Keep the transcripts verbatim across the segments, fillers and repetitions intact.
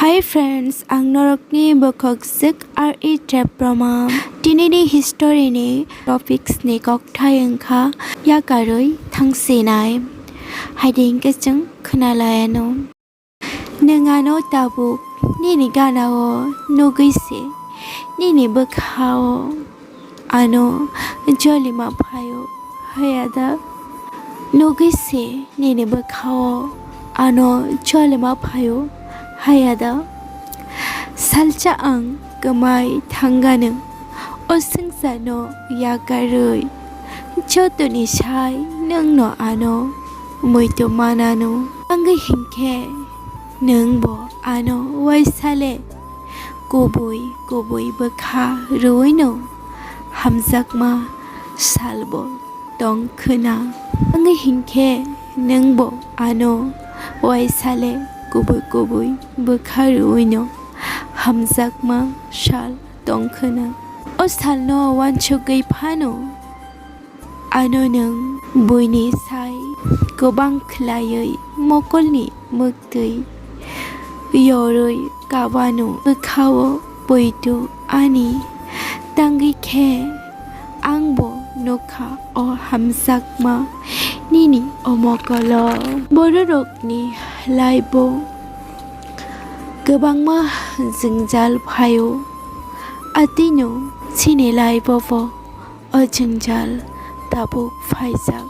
Hi friends, ang norokni bokhok sik R E Trap Roma. Tinini history ni topics ni kokthai wngkha yakarwi thangsinai. Haidi hwnkhe chwng khwnalaiano. Nwng ano tabuk nini gana o nugwi se, nini bwkha o ano jolima phaio, haya da? Nugwi se nini bwkha o ano jolima phaio, haya da? Salsa ang kwmai thangano, o swngcharno yakarwi, jotoni sai nwngno ano muitu manano. Wngwi hinkhe nwngbo ano uaisa le kubui kubui bwkha rwino hamjakma salbo tong khwna. Wngwi hinkhe nwngbo ano uaisa le kubui kubui bwkha rwino hamjakma sal tong khwna. O salno uansugwi phano ano nwng buini sai kwbang khlaiwi mokolni mwktwi yorwi kabano bwkhao poito ani. Tangwi khe angbo nukha o hamjakma nini o mokolo. Bororokni life-o kwbangma jwngjal phaio, atwino chini life-o bo o jwngjal tabuk phaijak.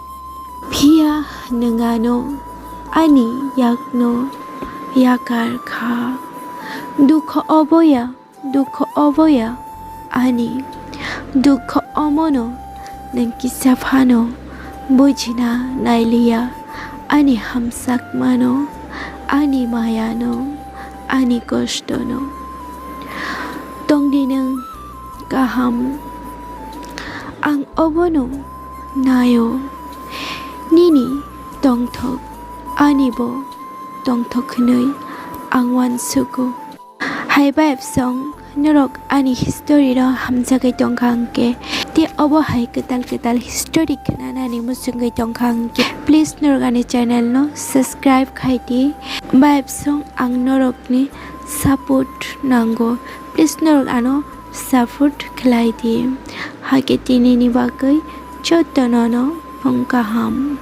Phiya nwng ano ani yakno yakar kha. Dukha obo ya, dukha obo ya ani. Dukha omono nwng kisa phano bujina nailiya ani hamjakmano, ani mayano, ani kostono. Tongdi nwng kaham. Ang obono naio. Nini tongthok, anibo tongthok hwnwi ang uansugo. Hai bai bwsong, norok ani history-no hamjagwi tongkha hwnkhe, tei obo hai kwtal kwtal history khnanani muchungwi tongkha hwnkhe, please norok ani channel-no subscribe khai di. Bai bwsong, ang norokni support nango. Please norok ano support khlai di. Hakhe tinini bagwi jotono no phung kaham.